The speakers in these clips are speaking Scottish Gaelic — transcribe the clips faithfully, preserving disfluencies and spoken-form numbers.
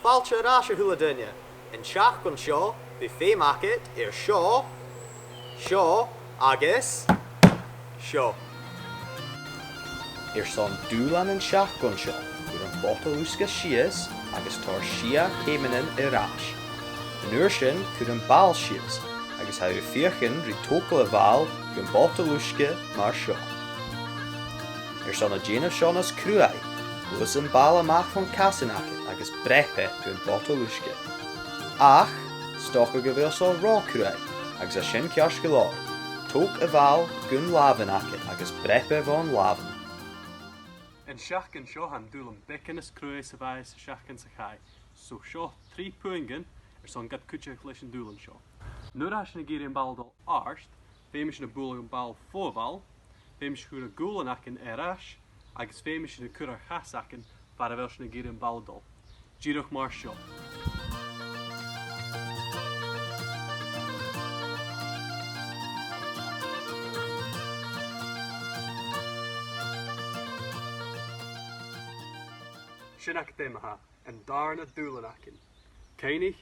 Fàilte air ais, a h-uile duine. An t-seachdain seo, bidh feum agad air seo, seo agus seo. Airson dùbhlan an t-seachdain seo, cuir am botal-uisge sìos agus thoir sia ceumannan air ais. An uair sin, cuir am ball sìos agus tha thu a' feuchainn ri togail a' bhall gun bhotal-uisge mar seo. Airson a dhèanamh seo nas cruaidhe, gluais am ball a-mach bhon chasan agad agus breab e gun bhotal-uisge. Ach, 's dòcha gu bheil seo ro chruaidh, agus tha sin ceart gu leòr. Tog a' bhall gun làmhan agad agus breab e bhon làmhan. An t-seachdain seo tha an dùbhlan beagan nas cruaidhe 's a bha e san t-seachdain sa chaidh. So seo trì puingean airson gad chuideachadh leis an dùbhlan seo. Nuair a tha sinn ag iarraidh am ball a dhol àrd, feumaidh sinn a' bualadh am ball fo a' bhall, feumaidh sinn a chur a' ghualainn againn air ais, agus feumaidh sinn a' cur ar chas againn far a bheil sinn ag iarraidh am ball a dhol. Dìreach mar seo. Sin agad e ma-thà, an dàrna dùbhlan againn. Cuimhnich,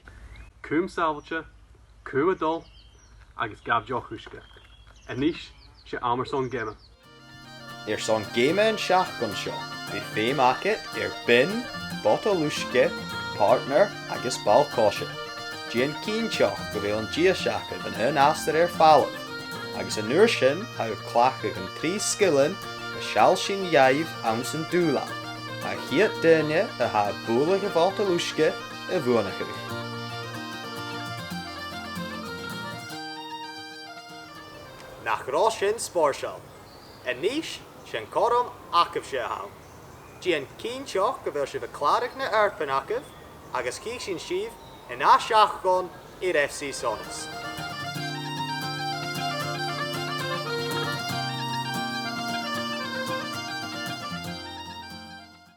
cùm sàbhailte, cùm a' dol, agus gabh deoch uisge. A-nis, 's e àm airson geama. Airson geama an t-seachdain seo, bidh feum agad air bin, botal-uisge, partner agus ball-coise. Dèan cinnteach gu bheil an dithis agaibh an aon astar air falbh, agus an uair sin tha thu a' cleachdadh an trì sgilean a sheall sinn dhuibh anns an dùbhlan. A' chiad duine a tha a' bualadh a' bhotal-uisge a bhuannaicheadh. Nach robh sin spòrsail? A-nis, 's e an cothrom agaibhse a th' ann. Dèan cinnteach gu bheil sibh a' clàradh na h-earbsan agaibh, agus chì sinn sibh an ath sheachdain air F C Sonas.